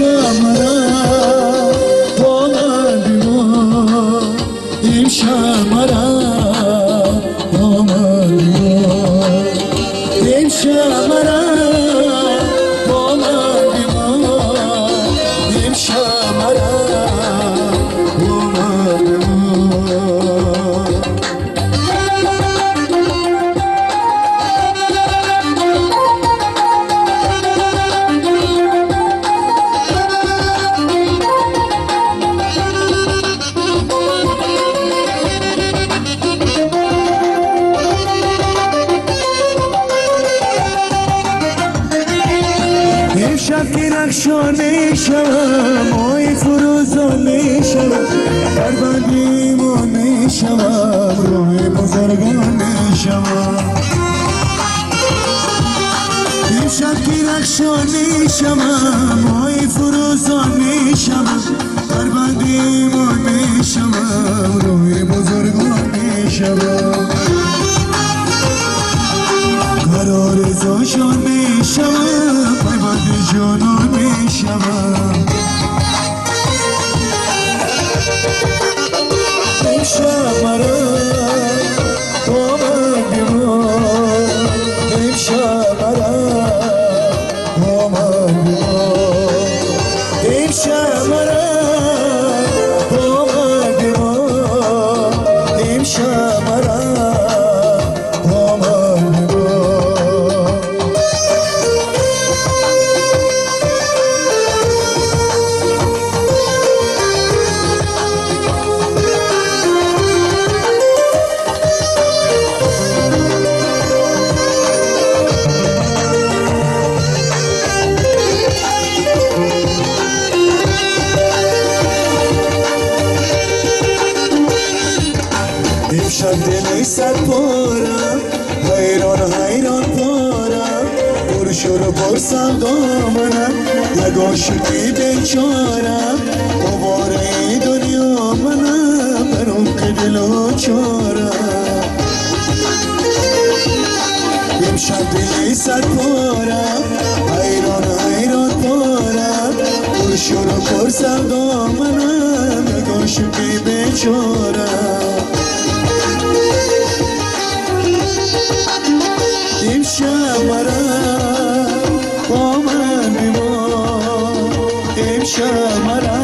امشب مرا با من بمان، امشب مرا با من بمان، امشب مرا با من بمان، امشب مرا با من بمان. امشب که رخشان میشوم، مای فروزان میشوم، در بند ایمان میشوم، روح بزرگان میشوم. امشب که رخشان میشوم، مای فروزان میشوم، در بند ایمان میشوم، روح بزرگان میشوم. قرار زاشان میشوم، پیوند جانان میشوم. امشب مرا با من بمان، امشب مرا با من بمان، امشب مرا با من بمان، امشب مرا با من بمان. امشب دل صد پارم، حیران حیران پارم، پرشور و پر سودا منم، یک عاشقی بیچارم، آواره دنیا منم، بر عمق دل و چارم. امشب دل صد پارم، حیران حیران پارم، پرشور و پر سودا منم، یک عاشقی بیچارم. امشب مرا با من بمان، امشب مرا